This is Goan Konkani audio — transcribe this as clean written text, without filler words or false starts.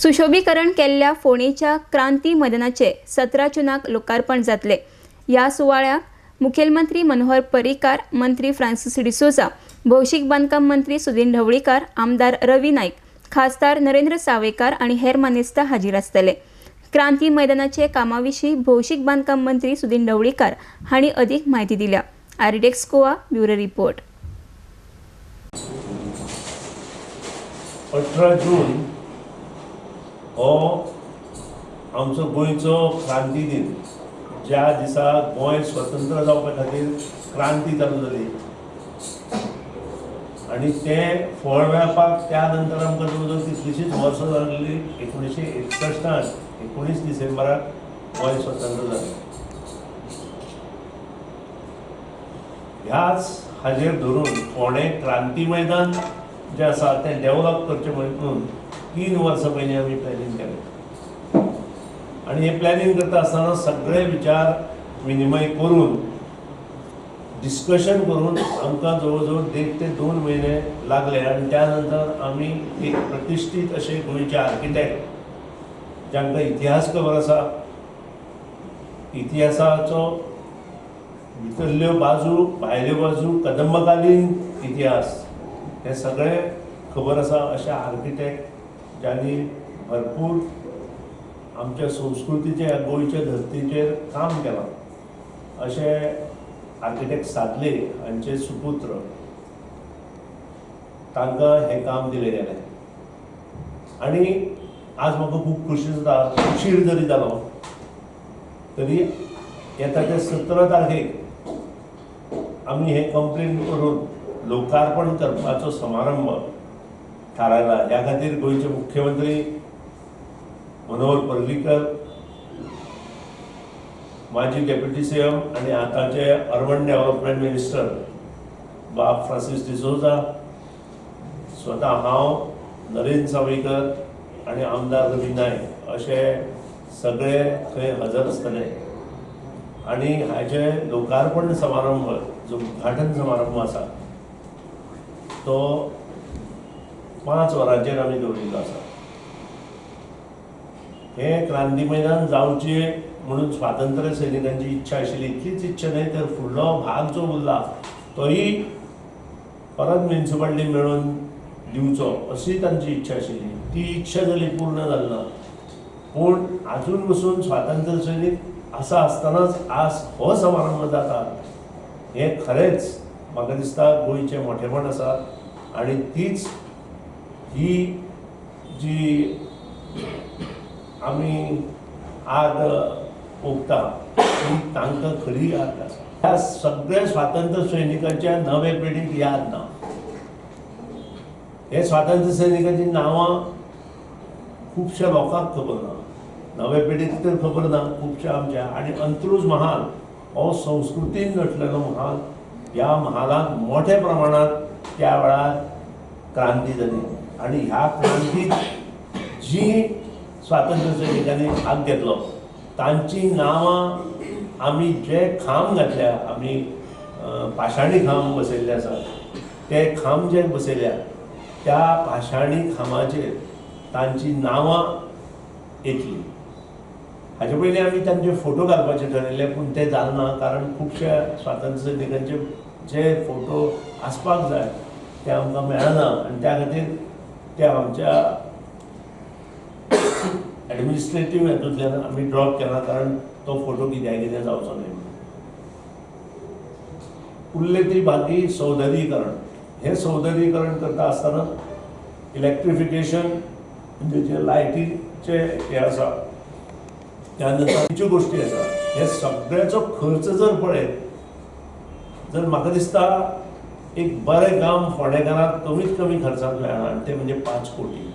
सुशोभीकरण केल्ल्या फोंडेच्या क्रांती मैदानाचे 17 जूनाक लोकार्पण जातले. ह्या सुवाळ्याक मुखेलमंत्री मनोहर पर्रीकार, मंत्री फ्रांसीस डिसोझा, भौशीक बांदकाम मंत्री सुदिन ढवळीकार, आमदार रवी नाईक, खासदार नरेंद्र सावयकार आनी हेर मानेस्त हाजीर आसतले. क्रांती मैदानाचे कामाविशीं भौशीक बांदकाम मंत्री सुदिन ढवळीकार हांणी अदीक म्हायती दिल्या. RDX Goa bureau report. 18 जून हो आमचो गोंयचो क्रांती दिन, ज्या दिसा गोंय स्वतंत्र जावपा खातीर क्रांती चालू जाली आनी तें फळ मेळपाक त्या नंतर आमकां जवळ जवळ कितलींशींच वर्सां जाल्ली. 1961 19 डिसेंबराक गोंय स्वतंत्र जालें. ह्याच हाजेर धरून फोंडें क्रांती मैदान जें आसा तें डेवलप करचें म्हणून 3 वर्सां पयलीं आमी प्लॅनिंग केलें आनी हें प्लॅनिंग करता आसतना सगळे विचार विनिमय करून डिस्कशन करून आमकां जवळ जवळ 1.5 ते 2 म्हयने लागले आनी त्या नंतर आमी एक प्रतिश्ठीत अशे गोंयचे आर्किटेक्ट जांकां इतिहास खबर आसा, इतिहासाचो भितरल्यो बाजू भायल्यो बाजू, कदंबकालीन इतिहास हे सगळें खबर आसा अशा आर्किटेक्ट ज्यांनी भरपूर आमच्या संस्कृतीचे गोंयच्या धर्तीचेर काम केलां अशे आर्किटेक्ट सादले हांचे सुपुत्र तांकां हें काम दिलें गेलें. आनी आज म्हाका खूब खोशी जाता, उशीर जरी जालो तरी येता ते 17 तारखेक आमी हें कंप्लेन करून लोकार्पण करपाचो समारंभ थारायला. ह्या खातीर गोंयचे मुख्यमंत्री मनोहर पर्रीकर, माजी डेप्युटी सीएम आनी आतांचे अर्बन डेव्हलपमेंट मिनिस्टर बाब फ्रांसीस डिसोझा, स्वता हांव, नरेंद्र सावयकर आनी आमदार रवी नायक अशे सगळे थंय हजर आसतले आनी हाजे लोकार्पण समारंभ जो उद्घाटन समारंभ आसा तो 5 वरांचेर आमी दवरिल्लो आसा. हें क्रांती मैदान जावचें म्हणून स्वातंत्र्य सैनिकांची इच्छा आशिल्ली, इतलीच इच्छा न्हय तर फुडलो भाग जो उरला तोय परत म्युनिसिपालिटी मेळोवन दिवचो अशी तांची इच्छा आशिल्ली. ती इच्छा जाली पूर्ण जाली ना, पूण आजून पसून स्वातंत्र्य सैनीक आसा आसतनाच आज हो समारंभ जाता हें खरेंच म्हाका दिसता गोंयचें मोठेपण आसा. आनी तीच ही जी आमी आग ओंकता ती तांकां खरी आग आसा. ह्या सगळ्या स्वातंत्र्य सैनिकांच्या नवे पिढीक याद ना. हे स्वातंत्र्य सैनिकांची नांवां खुबश्या लोकांक खबर ना, नवे पिढीक तर खबर ना खुबश्या आमच्या. आनी अंत्रुज महाल हो संस्कृतीन नटलेलो महाल, ह्या महालांत मोठ्या प्रमाणात त्या वेळार क्रांती जाली आनी ह्या क्रांतीत जी स्वातंत्र्य सैनिकांनी भाग घेतलो तांची नांवां आमी जे खांब घातल्या, आमी पाशाणी खांब बसयल्ले आसा, ते खांब जे बसयल्या त्या पाशाणी खांबाचेर तांची नांवां येतली. हाजे पयलीं आमी तांचे फोटो घालपाचे ठरयल्ले पूण ते जालें ना, कारण खुबश्या स्वातंत्र्य सैनिकांचे जे फोटो आसपाक जाय ते आमकां मेळना आनी त्या खातीर ते आमच्या एडमिनिस्ट्रेटीव हेतूंतल्यान आमी ड्रॉप केला, कारण तो फोटो कित्याक कितें जावचो न्हय म्हणून. उरले ती बाकी सौंदर्यीकरण. हें सौंदर्यीकरण करता आसतना इलेक्ट्रिफिकेशन म्हणजे जे लायटीचे हें आसा, त्या नंतर गोष्टी आसा, हे सगळ्याचो खर्च जर पळयत जर म्हाका दिसता एक बरें काम फोंडेकारांक कमीत कमी खर्चांत मेळना आनी तें म्हणजे 5 कोटी.